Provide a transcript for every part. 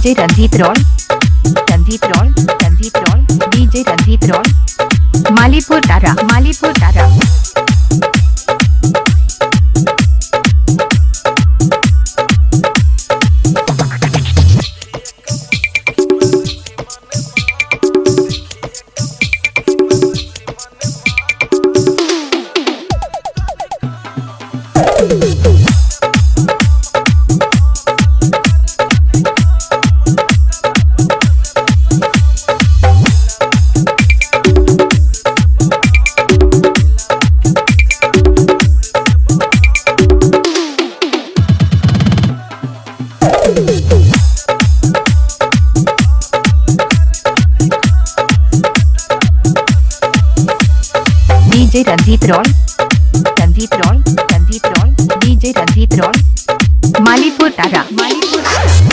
DJ Ranjit Roy, Ranjit Roy, Ranjit Roy, DJ Ranjit Roy, Malipur Tara, Malipur Tara. DJ Ranjit Roy, Ranjit Roy, Ranjit Roy, DJ Ranjit Roy, Malipur Tara, Malipur Tara.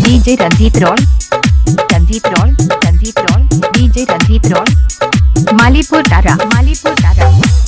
DJ Ranjit Roy, Ranjit Roy, Ranjit Roy, DJ Ranjit Roy, Malipur Tara, Malipur Tara.